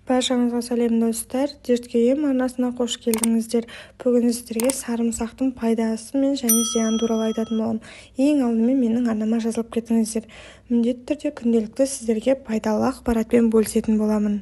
Баршаңызға сәлем, достар! Дертке ем арнасына қош келдіңіздер. Бүгін сіздерге сарымсақтың пайдасы мен және зияны туралы айтатын боламын. Ең алдымен менің арнама жазылып кетіңіздер. Міндетті түрде күнделікті сіздерге пайдалы ақпаратпен бөлісетін боламын.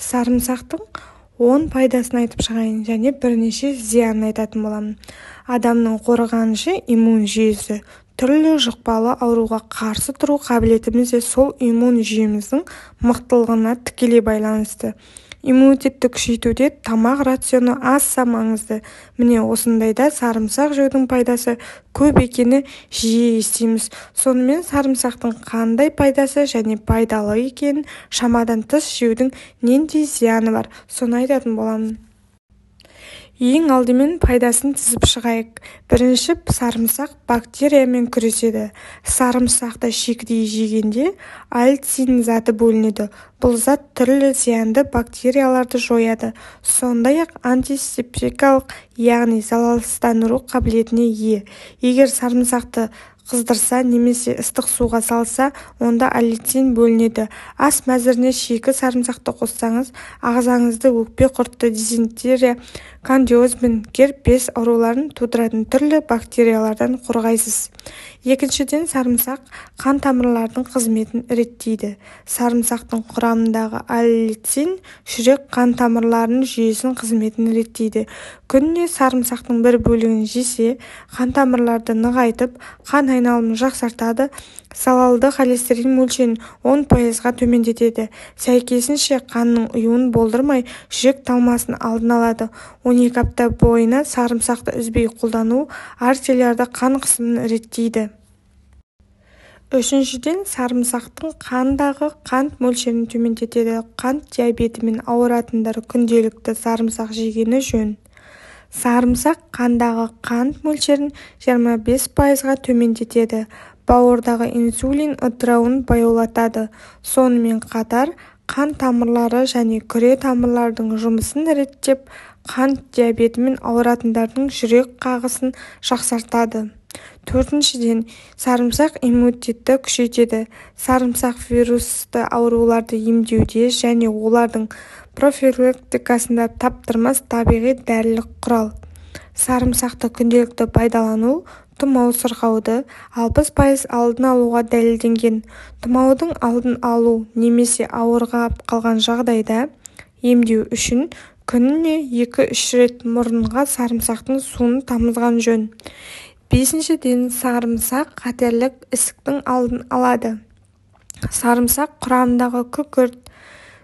Сарымсақтың 10 пайдасын айтып шығайын және бірнеше зиянын айтатын боламын. Адамның қорғанышы иммун жүйесі. Түрлі жұқпалы ауруға қарсы тұру қабілетіміз де сол иммун жүйеміздің мықтылығына тікелей байланысты. Иммунитетті күшейтуде тамақ рационы аса маңызды. Міне, осындайда сарымсақ жеудің пайдасы көп екені жиі естиміз. Сонымен, сарымсақтың қандай пайдасы және пайдалы екенін, шамадан тыс жеудің нендей зияны бар, соны айтатын боламын. Ең алдымен пайдасын тізіп шығайық. Бірінші, сарымсақ бактериямен күреседі. Сарымсақты шикідей жегенде аллицин заты бөлінеді. Бұл зат түрлі зиянды бактерияларды жояды. Сондай-ақ антисептикалық, яғни залалсыздандыру қабілетіне ие. Егер сарымсақты қыздырса немесе ыстық суға салса, онда аллицин бөлінеді. Ас мәзіріне шикі сарымсақты қоссаңыз, ағзаңызды өкпе құрты, дизентерия, кандидоз бен герпес ауруларын тудыратын түрлі бактериялардан қорғайсыз. Екіншіден, сарымсақ қан тамырларының қызметін реттейді. Сарымсақтың құрамындағы аллицин жүрек-қан тамырларының жүйесінің қызметін реттейді. Күніне сарымсақтың бір бөлігін жесе, қан тамырларды нығайтып, қан айналымын жақсартады, залалды холестерин мөлшерін 10%-ға төмендетеді. Сәйкесінше, қанның ұюын болдырмай, жүрек талмасының алдын алады. 12 апта бойына сарымсақты үзбей қолдану артериалды қан қысымын реттейді. Үшіншіден, сарымсақтың қандағы қант мөлшерін төмендетеді. Қант диабетімен ауыратындар күнделікті сарымсақ жегені жөн. Сарымсақ қандағы қант мөлшерін 25%-ға төмендетеді. Бауырдағы инсулин ыдырауын баяулатады. Сонымен қатар, қан тамырлары және күре тамырлардың жұмысын реттеп, қант диабетімен ауыратындардың жүрек қағысын жақсартады. Төртіншіден, сарымсақ иммунитетті күшейтеді. Сарымсақ вирусты ауруларды емдеуде және олардың профилактикасында таптырмас табиғи дәрілік құрал. Сарымсақты күнделікті пайдалану тұмау сырқауды 60% алдын алуға дәлелденген. Тұмаудың алдын алу немесе ауырып қалған жағдайда емдеу үшін күніне 2-3 рет мұрынға сарымсақтың суын тамызған жөн. Бесіншіден, сарымсақ қатерлі ісіктің алдын алады. Сарымсақ құрамындағы күкірт,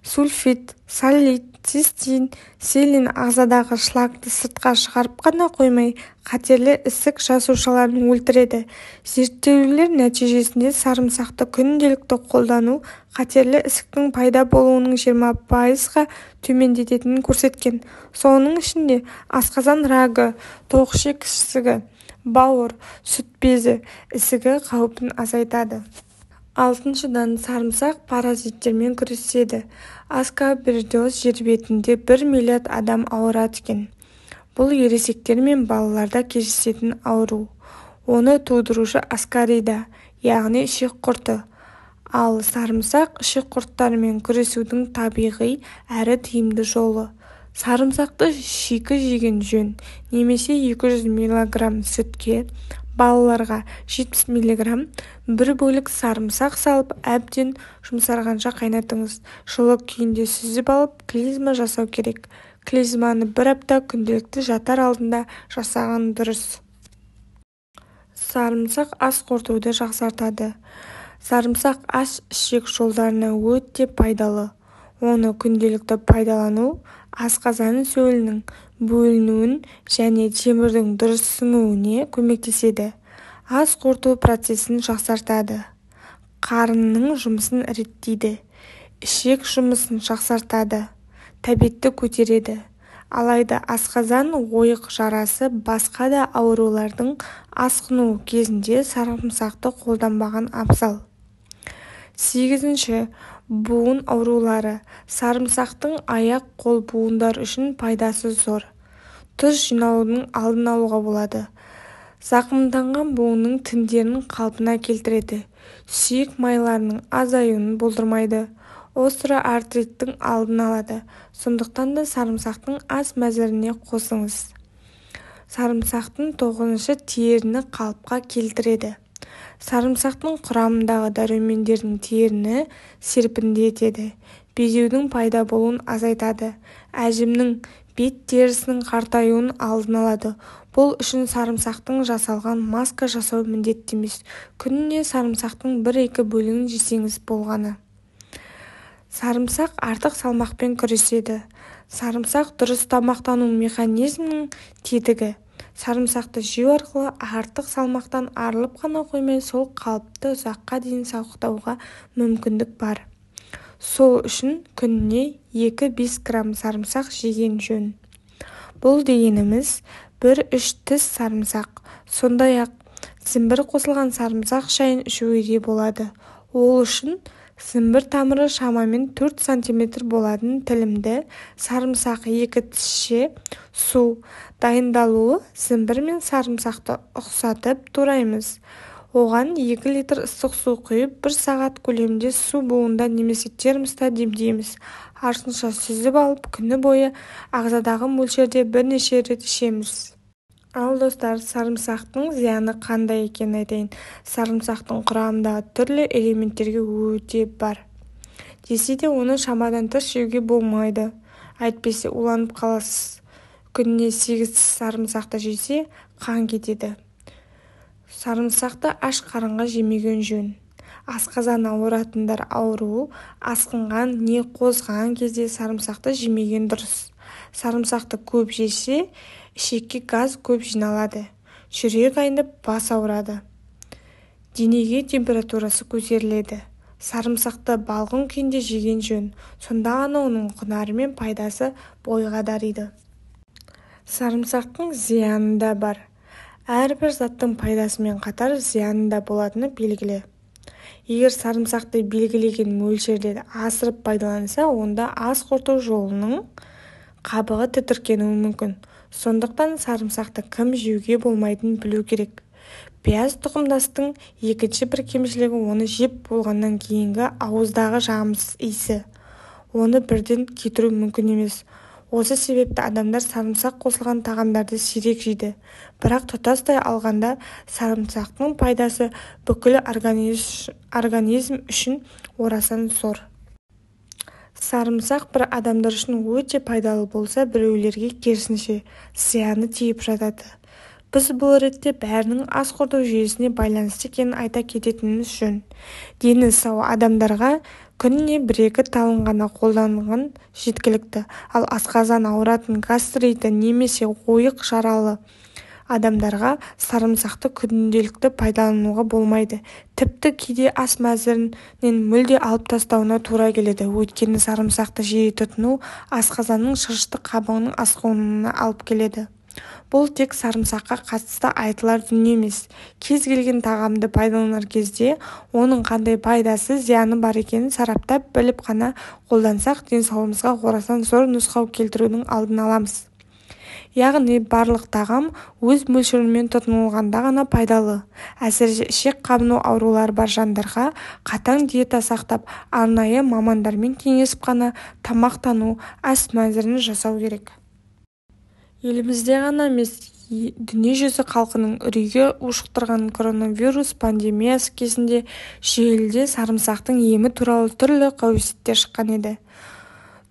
сульфид, салит, цистин, селен ағзадағы шлакты сыртқа шығарып қана қоймай, қатерлі ісік жасушаларын өлтіреді. Зерттеулер нәтижесінде сарымсақты күнделікті қолдану қатерлі ісіктің пайда болуының 20%-ға төмендететінін көрсеткен. Соның ішінде асқазан рагы, тоқ ішек ісігі, бауыр, сүт безі ісігі қаупін азайтады. Алтыншыдан, сарымсақ паразиттермен күреседі. Аскаридоз жер бетінде 1 миллиард адам ауырады екен. Бұл ересектер мен балаларда кездесетін ауру. Оны тудырушы аскарида, яғни ішек құрты. Ал сарымсақ ішек құрттарымен күресудің табиғи әрі тиімді жолы. Сарымсақты шикі жеген жөн немесе 200 мг сүтке, балаларға 70 мг, бір бөлік сарымсақ салып, әбден жұмсарғанша қайнатыңыз. Жылы күйінде сүзіп алып, клизма жасау керек. Клизманы бір апта күнделікті жатар алдында жасаған дұрыс. Сарымсақ ас қорытуды жақсартады. Сарымсақ ас ішек жолдарына өте пайдалы. Оны күнделікті пайдалану асқазан сөлінің бөлінуін және темірдің дұрыс сіңуіне көмектеседі. Ас қорыту процесін жақсартады. Қарынның жұмысын реттейді. Ішек жұмысын жақсартады. Тәбетті көтереді. Алайда асқазан ойық жарасы басқа да аурулардың асқынуы кезінде сарымсақты қолданбаған абзал. Сегізінші, буын аурулары. Сарымсақтың аяқ-қол буындар үшін пайдасы зор. Тұз жиналудың алдын алуға болады. Зақымданған буынның тіндерін қалпына келтіреді. Сүйек майларының азаюын болдырмайды. Остеоартриттің алдын алады. Сондықтан да сарымсақтың ас мәзіріне қосыңыз. Сарымсақтың тоғызыншы теріні қалыпқа келтіреді. Сарымсақтың құрамындағы дәрумендердің теріні серпінді етеді, безеудің пайда болуын азайтады, әжімнің, бет терісінің қартаюының алдын алады. Бұл үшін сарымсақтан жасалған маска жасау міндетті емес. Күніне сарымсақтың 1-2 бөлігін жесеңіз болғаны. Сарымсақ артық салмақпен күреседі. Сарымсақ дұрыс тамақтану механизмінің тетігі. Сарымсақты жеу арқылы артық салмақтан арылып қана қоймай, сол қалыпты ұзаққа дейін сақтауға мүмкіндік бар. Сол үшін күніне 2-5 грамм сарымсақ жеген жөн. Бұл дегеніміз 1-3 тіс сарымсақ. Сондай-ақ зімбір қосылған сарымсақ шайын ішуге де болады. Ол үшін зімбір тамыры шамамен 4 см болатын тілімді сарымсақ 2 тісше су. Дайындалуы: зімбір мен сарымсақты ұқсатып тураймыз. Оған 2 литр ыстық су құйып, 1 сағат көлемінде су буында немесе термоста демдейміз. Артынша сүзіп алып, күні бойы ағзадағы мөлшерде бірнеше рет ішеміз. Ал достар, сарымсақтың зияны қандай екенін айтайын. Сарымсақтың құрамындағы түрлі элементтерге өте бар. Десе де оны шамадан тыс жеуге болмайды. Әйтпесе уланып қаласыз. Күніне 8 тіс сарымсақты жесе, қан кетеді. Сарымсақты аш қарынға жемеген жөн. Асқазан ауыратындар ауруы асқынған не қозған кезде сарымсақты жемеген дұрыс. Сарымсақты көп жесе, ішекке газ көп жиналады, жүрек айнып, бас ауырады. Денеге температурасы көтеріледі. Сарымсақты балғын күйінде жеген жөн, сонда ғана оның құнары мен пайдасы бойға дариды. Сарымсақтың зияны да бар. Әрбір заттың пайдасымен қатар зияны да болатыны белгілі. Егер сарымсақты белгілеген мөлшерден асырып пайдаланса, онда ас қорыту жолының қабығы тітіркенуі мүмкін. Сондықтан сарымсақты кім жеуге болмайтынын білу керек. Пияз тұқымдастың екінші бір кемшілігі оны жеп болғаннан кейінгі ауыздағы жағымсыз иісі. Оны бірден кетіру мүмкін емес. Осы себепті адамдар сарымсақ қосылған тағамдарды сирек жейді. Бірақ тұтастай алғанда сарымсақтың пайдасы бүкіл организм үшін орасан зор. Сарымсақ бір адамдар үшін өте пайдалы болса, біреулерге керісінше зияны тиіп жатады. Біз бұл ретте бәрінің ас қорыту жүйесіне байланысты екенін айта кететініміз жөн. Дені сау адамдарға күніне 1-2 талын ғана қолданған жеткілікті. Ал асқазан ауыратын, гастриті немесе ойық жаралы адамдарға сарымсақты күнделікті пайдалануға болмайды. Тіпті кейде ас мәзірінен мүлде алып тастауына тура келеді. Өйткені сарымсақты жиі тұтыну асқазанның шырышты қабығының асқынуына алып келеді. Бұл тек сарымсаққа қатысты айтылар дүние емес. Кез келген тағамды пайдаланар кезде оның қандай пайдасы, зияны бар екенін сараптап біліп қана қолдансақ, денсаулығымызға орасан зор нұсқау келтірудің алдын аламыз. Яғни барлық тағам өз мөлшерімен тұтынылғанда ғана пайдалы. Әсіресе ішек қабыну аурулары бар жандарға қатаң диета сақтап, арнайы мамандармен кеңесіп қана тамақтану, ас мәзірін жасау керек. Елімізде ғана емес, дүниежүзі халқының үрейге ушықтырған коронавирус пандемиясы кезінде желіде сарымсақтың емі туралы түрлі қауесеттер шыққан еді.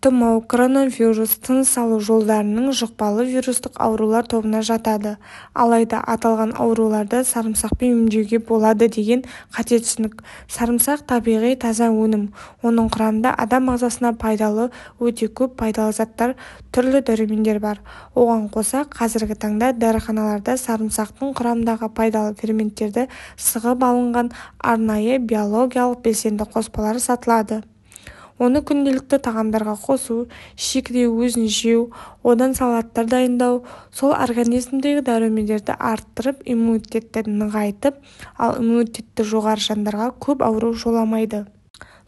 Тұмау, коронавирус, тыныс алу жолдарының жұқпалы вирустық аурулар тобына жатады. Алайда аталған ауруларды сарымсақпен емдеуге болады деген қате түсінік. Сарымсақ табиғи таза өнім. Оның құрамында адам ағзасына пайдалы өте көп пайдалы заттар, түрлі дәрумендер бар. Оған қоса, қазіргі таңда дәріханаларда сарымсақтың құрамындағы пайдалы ферменттерді сығып алынған арнайы биологиялық белсенді қоспалар сатылады. Оны күнделікті тағамдарға қосу, шикідей өзін жеу, одан салаттар дайындау, сол организмдегі дәрумендерді арттырып, иммунитетті нығайтып, ал иммунитеті жоғары жандарға көп ауру жоламайды.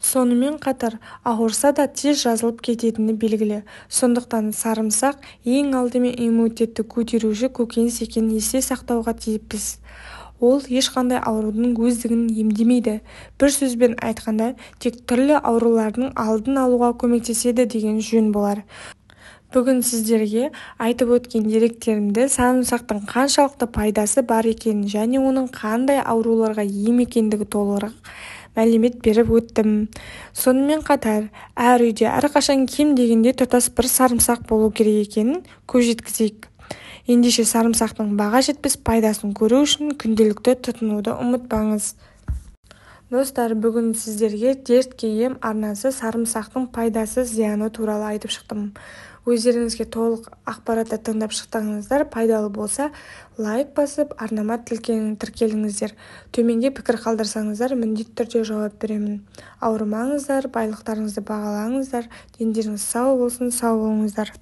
Сонымен қатар, ауырса да тез жазылып кететіні белгілі. Сондықтан сарымсақ ең алдымен иммунитетті көтеруші көкөніс екенін есте сақтауға тиіспіз. Ол ешқандай аурудың өздігінен емдемейді. Бір сөзбен айтқанда, тек түрлі аурулардың алдын алуға көмектеседі деген жөн болар. Бүгін сіздерге айтып өткен деректерімді сарымсақтың қаншалықты пайдасы бар екенін және оның қандай ауруларға ем екендігі толығырақ мәлімет беріп өттім. Сонымен қатар, әр үйде әрқашан кем дегенде тұтас бір сарымсақ болу керек екенін көз жеткізейік. Ендеше сарымсақтың баға жетпес пайдасын көру үшін күнделікті тұтынуды ұмытпаңыз. Достар, бүгін сіздерге Дертке ем арнасы сарымсақтың пайдасы, зияны туралы айтып шықтым. Өздеріңізге толық ақпаратты тыңдап шықтыңыздар, пайдалы болса, лайк басып, арнама тіркеліңіздер. Төменге пікір қалдырсаңыздар, міндетті түрде жауап беремін. Ауырмаңыздар, байлықтарыңызды бағалаңыздар, дендеріңіз сау болсын, сау болыңыздар.